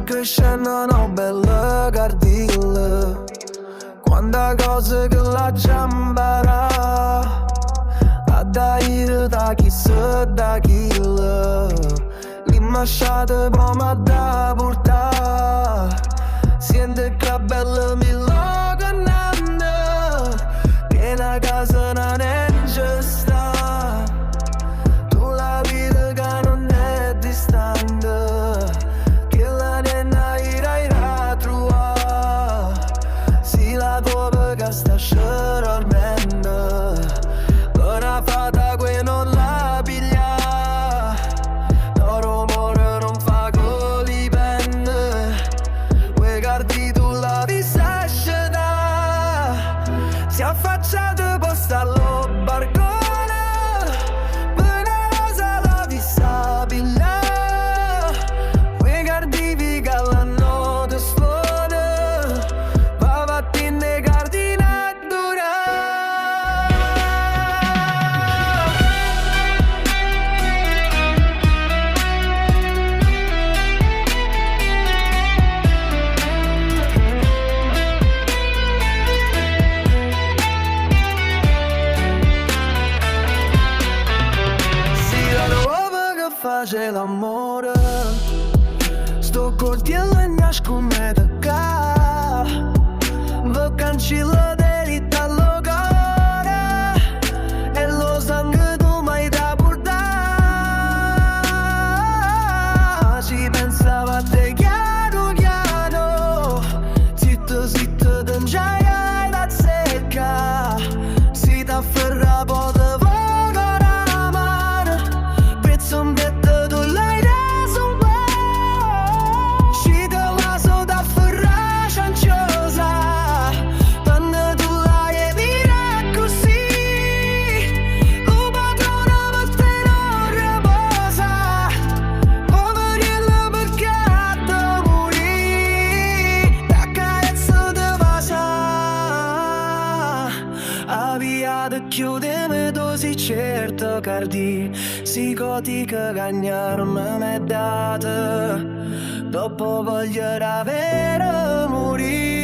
Crescendo bella cardilla. Quanta cose che la imparà. A da da chi se da chi L'immasciata poi da portare. Siente che bella mi logananda. Che la casa non è giusta. Tu la vita che non è distante. Che la nena ira ira trova. Si la tua che sta dormendo. Ora fatta que non la piglia. No rumore non fa con li penne. Quei cardi tu la vista Si affacciata posta allo barcone. Per una rosa la vista piglia. Quei cardi che la notte suona. Va vattene cardina dura. Si la nuova che face l'amore. Sto coltello in nascometa ca. Va cancella dell'Italo cara. E lo sangue tu mai da portare. Ci pensava a te chiaro chiaro. Zitto zitto t'ingiai da secca. Si t'afferra poi te voglio la mano. Pezzo un petto tu l'hai reso un po'. Ci te la so da afferrare cianciosa. Quando tu l'hai dire così. Un padrone per te non riposa. Poveriello perché te morì. Da carezza te pasa. Avviate chiudeme dosi certo cardi. Si goti che cagnarmi m'è data. Dopo voglio avere morire.